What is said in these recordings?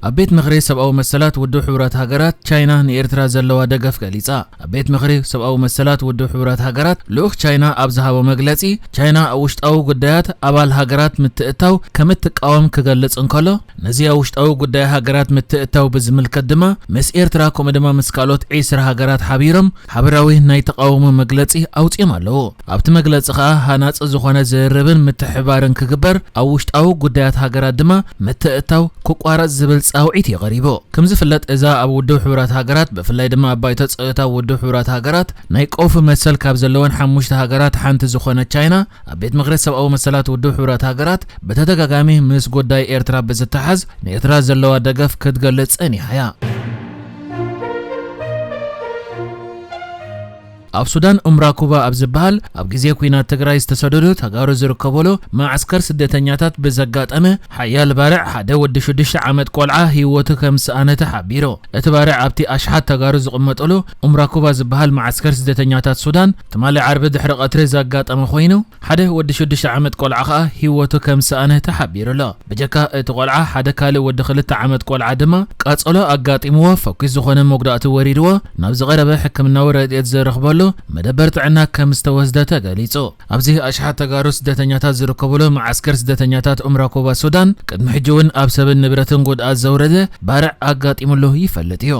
ኣብ ቤት ምኽሪ ሰብኣዊ መሰላት ውድብ ሕቡራት ሃገራት፣ ቻይና ንኤርትራ ዘለዋ ደገፍ ገሊጻ። ኣብ ቤት ምኽሪ ሰብኣዊ መሰላት ውድብ ሕቡራት ሃገራት፣ ልኡኽ ቻይና ኣብ ዝሃቦ መግለጺ፣ ቻይና ኣብ ውሽጣዊ ጉዳያት ኣባል ሃገራት ምትእታው ከም እትቃወም ክገልጽ እንከሎ፣ ነዚ ኣብ ውሽጣዊ ጉዳይ ሃገራት ምትእታው ብዝምልከት ድማ፣ ምስ ኤርትራ ከምኡ ድማ ምስ ካልኦት ዒስራ ሃገራት ሓቢሮም ሓበራዊ ናይ ተቓውሞ መግለጺ ኣውጺኦም ኣለዉ። ኣብቲ መግለጺ ከኣ፣ ሃናጺ ዝኾነ ዝርርብን ምትሕብባርን ክግበር፣ ኣብ ውሽጣዊ ጉዳያት ሃገራት ድማ ምትእታው ክቋረጽ ዝብል ጻውዒት እዩ ቀሪቡ። ከም ዝፍለጥ፣ እዛ ኣብ ውድብ ሕቡራት ሃገራት፣ ብፍላይ ድማ ኣብ ባይቶ ጸጥታ ውድብ ሕቡራት ሃገራት ናይ ቀውፊ መሰል ካብ ዘለወን ሓሙሽተ ሃገራት ሓንቲ ዝኾነት ቻይና፣ ኣብ ቤት ምኽሪ ሰብኣዊ መሰላት ውድብ ሕቡራት ሃገራት ብተደጋጋሚ ምስ ጉዳይ ኤርትራ ብዝተሓዝ ንኤርትራ ዘለዋ ደገፍ ክትገልጽ ጸኒሓ እያ። ኣብ ሱዳን ኡምራኩባ ኣብ ዝበሃል ኣብ ግዜ ኲናት ትግራይ ዝተሰደዱ ተጋሩ ዝርከበሉ መዓስከር ስደተኛታት ብዘጋጠመ ሓያል ባርዕ ሓደ ወዲ ሽዱሽተ ዓመት ቆልዓ ህይወቱ ከም ዝሰኣነ ተሓቢሩ። እቲ ባርዕ ኣብቲ ኣሽሓት ተጋሩ ዝቕመጠሉ ኡምራኩባ ዝበሃል መዓስከር ስደተኛታት ሱዳን ትማሊ ዓርቢ ድሕሪ ቀትሪ ዘጋጠመ ኮይኑ፣ ሓደ ወዲ ሽዱሽተ ዓመት ቆልዓ ከኣ ህይወቱ ከም ዝሰኣነ ተሓቢሩ ኣሎ። ብጀካ እቲ ቆልዓ፣ ሓደ ካልእ ወዲ ክልተ ዓመት ቆልዓ ድማ ቃጸሎ ኣጋጢምዎ፣ ፈኲስ ዝኾነ መጉዳእቲ ወሪድዎ፣ ናብ ዝቐረበ ሕክምናዊ ረድኤት ዝረኽበሉ መደበር ጥዕና ከም ዝተወስደ ተገሊጹ። ኣብዚ ኣሽሓት ተጋሩ ስደተኛታት ዝርከብሉ መዓስከር ስደተኛታት ኡምራኮባ ሱዳን፣ ቅድሚ ሕጂ እውን ኣብ ሰብን ንብረትን ጉድኣት ዘውረደ ባርዕ ኣጋጢሙሉ ይፈልጥ እዩ።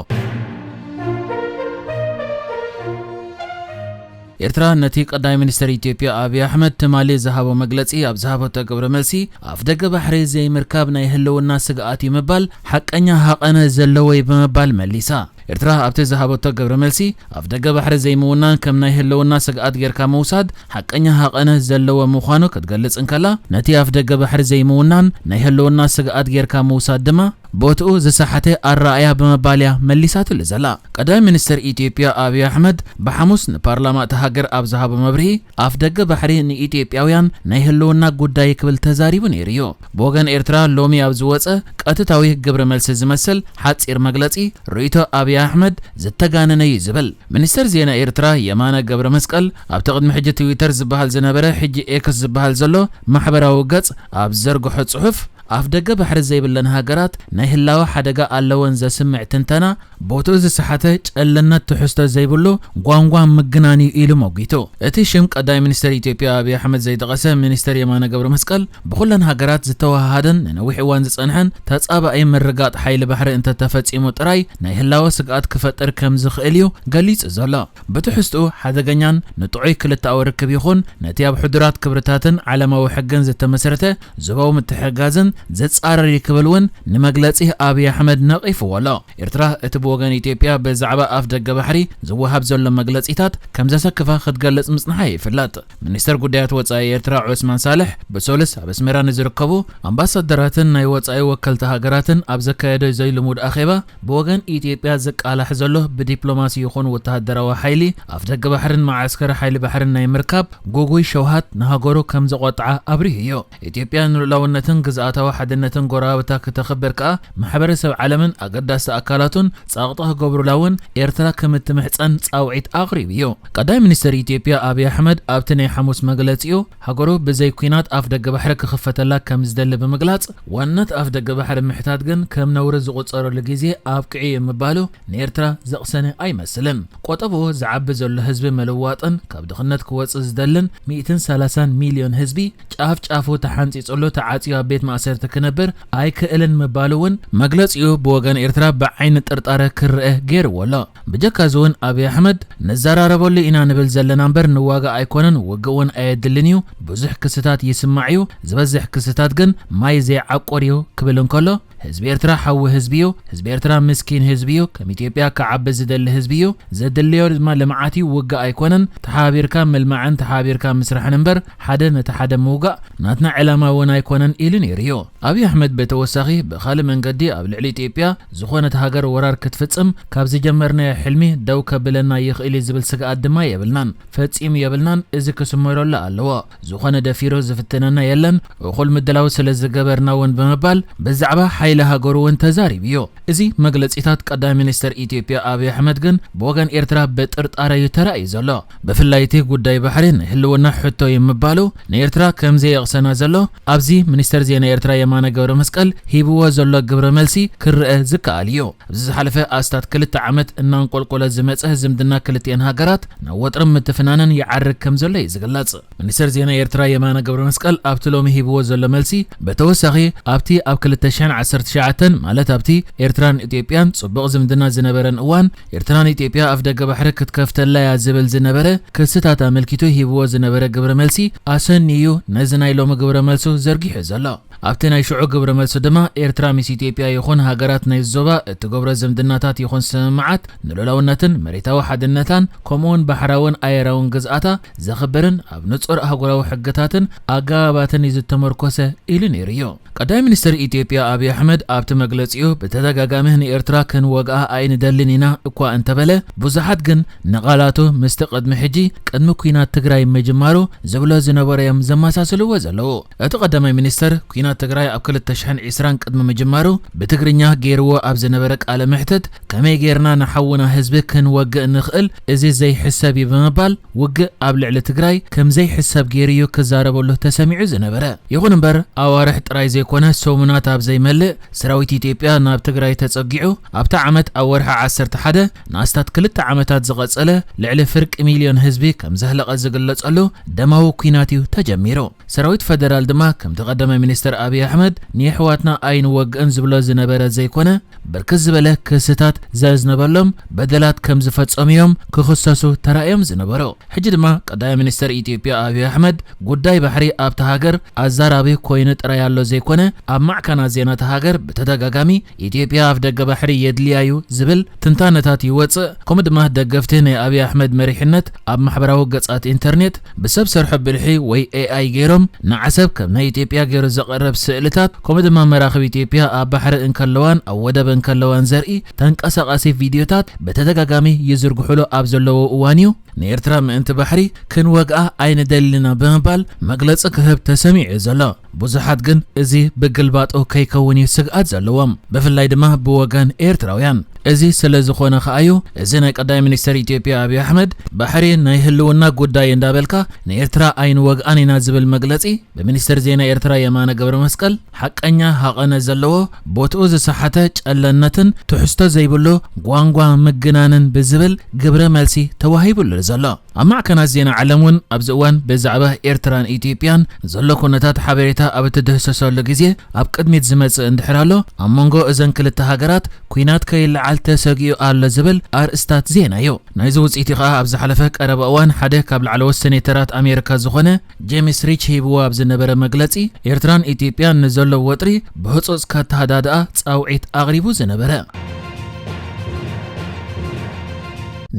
ኤርትራ ነቲ ቀዳማይ ሚኒስተር ኢትዮጵያ ኣብይ ኣሕመድ ትማሊ ዝሃቦ መግለጺ ኣብ ዝሃበቶ ግብረ መልሲ፣ ኣፍ ደገ ባሕሪ ዘይምርካብ ናይ ህልውና ስግኣት እዩ ምባል ሓቀኛ ሃቐነ ዘለዎ እዩ ብምባል መሊሳ። ኤርትራ ኣብቲ ዝሃበቶ ግብረ መልሲ፣ ኣፍ ደገ ባሕሪ ዘይምውናን ከም ናይ ህልውና ስግኣት ጌርካ ምውሳድ ሓቀኛ ሃቐነ ዘለዎ ምዃኑ ክትገልጽ እንከላ፣ ነቲ ኣፍ ደገ ባሕሪ ዘይምውናን ናይ ህልውና ስግኣት ጌርካ ምውሳድ ድማ ቦትኡ ዝሰሓተ ኣረኣእያ ብምባል እያ መሊሳትሉ ዘላ። ቀዳማይ ሚኒስተር ኢትዮጵያ ኣብይ ኣሕመድ ብሓሙስ ንፓርላማ እታ ሃገር ኣብ ዝሃቦ መብርሂ፣ ኣፍ ደገ ባሕሪ ንኢትዮጵያውያን ናይ ህልውና ጉዳይ ክብል ተዛሪቡ ነይሩ እዩ። ብወገን ኤርትራ ሎሚ ኣብ ዝወጸ ቀጥታዊ ግብረ መልሲ ዝመስል ሓጺር መግለጺ፣ ርእይቶ ኣብይ ኣሕመድ ዝተጋነነ እዩ ዝብል። ሚኒስተር ዜና ኤርትራ የማነ ገብረ መስቀል ኣብቲ ቅድሚ ሕጂ ትዊተር ዝበሃል ዝነበረ፣ ሕጂ ኤክስ ዝበሃል ዘሎ ማሕበራዊ ገጽ ኣብ ዘርግሖ ጽሑፍ፣ ኣፍ ደገ ባሕሪ ዘይብለን ሃገራት ናይ ህላወ ሓደጋ ኣለወን ዘስምዕ ትንተና፣ ቦትኡ ዝሰሓተ፣ ጨለነት ትሕዝቶ ዘይብሉ ጓንጓ ምግናን እዩ ኢሉ መጒቱ። እቲ ሽም ቀዳማይ ሚኒስተር ኢትዮጵያ ኣብይ ኣሕመድ ዘይጠቐሰ ሚኒስተር የማነ ገብረ መስቀል፣ ብኹለን ሃገራት ዝተወሃሃደን ንነዊሕ እዋን ዝጸንሐን ተጻባኢ ምርጋጥ ሓይሊ ባሕሪ እንተተፈጺሙ ጥራይ ናይ ህላወ ስግኣት ክፈጥር ከም ዝኽእል እዩ ገሊጹ ዘሎ። ብትሕዝትኡ ሓደገኛን ንጥዑይ ክልተኣዊ ርክብ ይኹን ነቲ ኣብ ሕዱራት ክብርታትን ዓለማዊ ሕግን ዝተመስረተ ዞባዊ ምትሕግጋዝን ዘጻረር እዩ ክብል እውን ንመግለጺ ኣብይ ኣሕመድ ነቒፍዎ ኣሎ። ኤርትራ እቲ ብወገን ኢትዮጵያ ብዛዕባ ኣፍ ደገ ባሕሪ ዝወሃብ ዘሎ መግለጺታት ከም ዘሰክፋ ክትገልጽ ምጽንሓ ይፍለጥ። ሚኒስተር ጉዳያት ወጻኢ ኤርትራ ዑስማን ሳልሕ ብሰሉስ ኣብ ኣስመራ ንዝርከቡ ኣምባሳደራትን ናይ ወጻኢ ወከልቲ ሃገራትን ኣብ ዘካየዶ ዘይልሙድ ኣኼባ፣ ብወገን ኢትዮጵያ ዝቃላሕ ዘሎ ብዲፕሎማሲ ይኹን ወተሃደራዊ ሓይሊ ኣፍ ደገ ባሕርን መዓስከር ሓይሊ ባሕርን ናይ ምርካብ ጉጉይ ሸውሃት ንሃገሩ ከም ዘቖጥዓ ኣብሪሁ እዩ። ኢትዮጵያ ንልኡላውነትን ግዝኣታዊ ሓድነትን ጎረባብታ ክተኽብር ከኣ ማሕበረሰብ ዓለምን ኣገዳሲ ኣካላቱን ጸቕጢ ክገብሩላ እውን ኤርትራ ከም እትምሕጸን ጻውዒት ኣቕሪቡ እዩ። ቀዳማይ ሚኒስተር ኢትዮጵያ ኣብይ ኣሕመድ ኣብቲ ናይ ሓሙስ መግለጺኡ፣ ሃገሩ ብዘይ ኲናት ኣፍ ደገ ባሕሪ ክኽፈተላ ከም ዝደሊ ብምግላጽ፣ ዋንነት ኣፍ ደገ ባሕሪ ምሕታት ግን ከም ነውሪ ዝቑጸረሉ ግዜ ኣብቂዑ እዩ ምባሉ ንኤርትራ ዘቕሰነ ኣይመስልን። ቆጠብኡ ዝዓቢ ዘሎ ህዝቢ ምልዋጥን ካብ ድኽነት ክወጽእ ዝደልን ሚእትን ሰላሳን ሚልዮን ህዝቢ ጫፍ ጫፉ ተሓንጺጹሉ ተዓጽዩ ኣብ ቤት ማእሰርቲ ክነብር ኣይክእልን ምባሉ እውን መግለጺኡ ብወገን ኤርትራ ብዓይኒ ጥርጣረ ክረአ ገይርዎ ኣሎ። ብጀካ እዚ እውን ኣብይ ኣሕመድ፣ "ንዘራረበሉ ኢና ንብል ዘለና እምበር ንዋጋእ ኣይኮነን፣ ውግእ እውን ኣየድልን እዩ፣ ብዙሕ ክስታት ይስማዕ እዩ፣ ዝበዝሕ ክስታት ግን ማይ ዘይዓቁር እዩ" ክብል እንከሎ፣ ህዝቢ ኤርትራ ሓዊ ህዝቢ እዩ፣ ህዝቢ ኤርትራ ምስኪን ህዝቢ እዩ፣ ከም ኢትዮጵያ ክዓቢ ዝደሊ ህዝቢ እዩ፣ ዘድልዮ ድማ ልምዓት እዩ፣ ውግእ ኣይኮነን፣ ተሓባቢርካ ምልማዕን ተሓባቢርካ ምስራሕን እምበር ሓደ ነቲ ሓደ ምውጋእ ናትና ዕላማ እውን ኣይኮነን ኢሉ ነይሩ እዩ። ኣብይ ኣሕመድ ብተወሳኺ ብኻልእ መንገዲ ኣብ ልዕሊ ኢትዮጵያ ዝኾነት ሃገር ወራር ክትፍጽም ካብ ዝጀመርናዮ ሕልሚ ደው ከብለና ይኽእል እዩ ዝብል ስግኣት ድማ የብልናን፣ ፈጺሙ የብልናን፣ እዚ ክስመረሉ ኣለዎ። ዝኾነ ደፊሩ ዝፍትነና የለን፣ እኹል ምድላው ስለ ዝገበርና እውን ብምባል ብዛዕባ ሓይሊ ሃገሩ እውን ተዛሪቡ እዩ። እዚ መግለጺታት ቀዳማይ ሚኒስተር ኢትዮጵያ ኣብይ ኣሕመድ ግን ብወገን ኤርትራ ብጥርጣረ እዩ ተራእዩ ዘሎ። ብፍላይ እቲ ጉዳይ ባሕሪ ናይ ህልውና ሕቶ እዩ ምባሉ ንኤርትራ ከም ዘየቕሰና ዘሎ ኣብዚ ሚኒስተር ዜና ኤርትራ የማነ ገብረ መስቀል ሂብዎ ዘሎ ግብረ መልሲ ክረአ ዝከኣል እዩ። ኣብዚ ዝሓለፈ ኣስታት ክልተ ዓመት እናንቆልቆለ ዝመጸ ዝምድና ክልቲኤን ሃገራት ናብ ወጥርን ምትፍናንን ይዓርግ ከም ዘሎ እዩ ዝግለጽ። ሚኒስተር ዜና ኤርትራ የማነ ገብረ መስቀል ኣብቲ ሎሚ ሂብዎ ዘሎ መልሲ ብተወሳኺ ኣብቲ ኣብ ክልተ ሽሕን ዓሰርተ ትሽዓተን ማለት ኣብቲ ኤርትራን ኢትዮጵያን ጽቡቕ ዝምድና ዝነበረን እዋን ኤርትራን ኢትዮጵያ ኣፍ ደገ ባሕሪ ክትከፍተላ እያ ዝብል ዝነበረ ክስታት ኣመልኪቱ ሂብዎ ዝነበረ ግብረ መልሲ ኣሰንዩ ነዚ ናይ ሎሚ ግብረ መልሱ ዘርጊሑ ዘሎ። ኣብቲ ናይ ሽዑ ግብረ መልሱ ድማ ኤርትራ ምስ ኢትዮጵያ ይኹን ሃገራት ናይ ዞባ እትገብሮ ዝምድናታት ይኹን ስምምዓት ንሉላውነትን መሬታዊ ሓድነታን ከምኡውን ባሕራውን ኣየራውን ግዝኣታ ዘኽብርን ኣብ ንጹር ኣህጉራዊ ሕግታትን ኣገባባትን እዩ ዝተመርኮሰ ኢሉ ነይሩ እዩ። ቀዳማይ ሚኒስትር ኢትዮጵያ ኣብይ ኣሕመድ ኣብቲ መግለጺኡ ብተደጋጋሚ ንኤርትራ ክንወግኣ ኣይንደልን ኢና እኳ እንተበለ ብዙሓት ግን ንቓላቱ ምስቲ ቅድሚ ሕጂ ቅድሚ ኲናት ትግራይ ምጅማሩ ዝብሎ ዝነበሩ እዮም ዘመሳስልዎ ዘለዉ። እቲ ቀዳማይ ሚኒስተር፣ ኲናት ትግራይ ኣብ ክልተ ሽሕን ዕስራን ቅድሚ ምጅማሩ ብትግርኛ ገይርዎ ኣብ ዝነበረ ቃለ መሕትት፣ ከመይ ጌርና ንሓውና ህዝቢ ክንወግእ ንኽእል? እዚ ዘይሕሰብ እዩ ብምባል፣ ውግእ ኣብ ልዕሊ ትግራይ ከም ዘይሕሰብ ገይሩ እዩ ክዛረበሉ ተሰሚዑ ዝነበረ። ይኹን እምበር፣ ኣዋርሕ ጥራይ ዘይኮነ፣ ሰሙናት ኣብ ዘይመልእ፣ ሰራዊት ኢትዮጵያ ናብ ትግራይ ተጸጊዑ፣ ኣብታ ዓመት ኣብ ወርሒ ዓሰርተ ሓደ ንኣስታት ክልተ ዓመታት ዝቐጸለ ልዕሊ ፍርቂ ሚልዮን ህዝቢ ከም ዘህለቐ ዝግለጸሉ ደማዊ ኲናት እዩ ተጀሚሩ። ሰራዊት ፈደራል ድማ ከምቲ ቀዳማይ ሚኒስትር ኣብይ ኣሕመድ ንየሕዋትና ኣይንወግእን ዝብሎ ዝነበረ ዘይኮነ፣ ብርክት ዝበለ ክስታት ዘዝነበሎም በደላት ከም ዝፈጸሙ እዮም ክኽሰሱ ተራእዮም ዝነበሩ። ሕጂ ድማ ቀዳማይ ሚኒስትር ኢትዮጵያ ኣብይ ኣሕመድ ጉዳይ ባሕሪ ኣብታ ሃገር ኣዛራቢ ኮይኑ ጥራይ ኣሎ ዘይኮነ፣ ኣብ ማዕከናት ዜና እታ ሃገር ብተደጋጋሚ ኢትዮጵያ ኣፍ ደገ ባሕሪ የድልያ እዩ ዝብል ትንታነታት ይወጽእ። ከምኡ ድማ ደገፍቲ ናይ ኣብይ ኣሕመድ መሪሕነት ኣብ ማሕበራዊ ገጻት ኢንተርኔት ብሰብ ሰርሖ ብልሒ ወይ ኤኣይ ገይሮም ንዓሰብ ከም ናይ ኢትዮጵያ ገይሩ ዘቕረብ ስእልታት፣ ከምኡ ድማ መራኽብ ኢትዮጵያ ኣብ ባሕሪ እንከለዋን ኣብ ወደብ እንከለዋን ዘርኢ ተንቀሳቓሲ ቪድዮታት ብተደጋጋሚ ይዝርግሑሉ ኣብ ዘለዉ እዋን እዩ። ንኤርትራ ምእንቲ ባሕሪ ክንወግኣ ኣይንደልን ኢና ብምባል መግለጺ ክህብ ተሰሚዑ ዘሎ። ብዙሓት ግን እዚ ብግልባጡ ከይከውን እዩ ስግኣት ዘለዎም። ብፍላይ ድማ ብወገን ኤርትራውያን። እዚ ስለ ዝኾነ ከኣ እዩ እዚ ናይ ቀዳማይ ሚኒስተር ኢትዮጵያ ኣብይ ኣሕመድ ባሕሪ ናይ ህልውና ጉዳይ እንዳበልካ ንኤርትራ ኣይንወግኣን ኢና ዝብል መግለጺ ብሚኒስተር ዜና ኤርትራ የማነ ገብረ መስቀል ሓቀኛ ሃቐነ ዘለዎ፣ ቦትኡ ዝሰሓተ ጨለነትን ትሕዝቶ ዘይብሉ ጓንጓ ምግናንን ብዝብል ግብረ መልሲ ተዋሂቡሉ ዘሎ። ኣብ ማዕከናት ዜና ዓለም እውን ኣብዚ እዋን ብዛዕባ ኤርትራን ኢትዮጵያን ዘሎ ኩነታት ሓበሬታ ኣብ እትድህሰሰሉ ግዜ ኣብ ቅድሚት ዝመጽእ እንድሕር ኣሎ፣ ኣብ መንጎ እዘን ክልተ ሃገራት ኲናት ከይለዓል ተሰጊኡ ኣሎ ዝብል ኣርእስታት ዜና እዩ። ናይዚ ውጽኢት እዩ ከኣ ኣብ ዝሓለፈ ቀረባ እዋን ሓደ ካብ ላዕለዎት ሴኔተራት ኣሜሪካ ዝኾነ ጄምስ ሪች ሂብዎ ኣብ ዝነበረ መግለጺ፣ ኤርትራን ኢትዮጵያን ንዘሎ ወጥሪ ብህጹጽ ከተሃዳድኣ ጻውዒት ኣቕሪቡ ዝነበረ።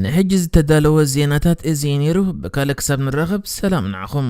ንሕጂ ዝተዳለወ ዜናታት እዚ እዩ ነይሩ። ብካልእ ክሳብ ንራኸብ ሰላም ንዓኹም።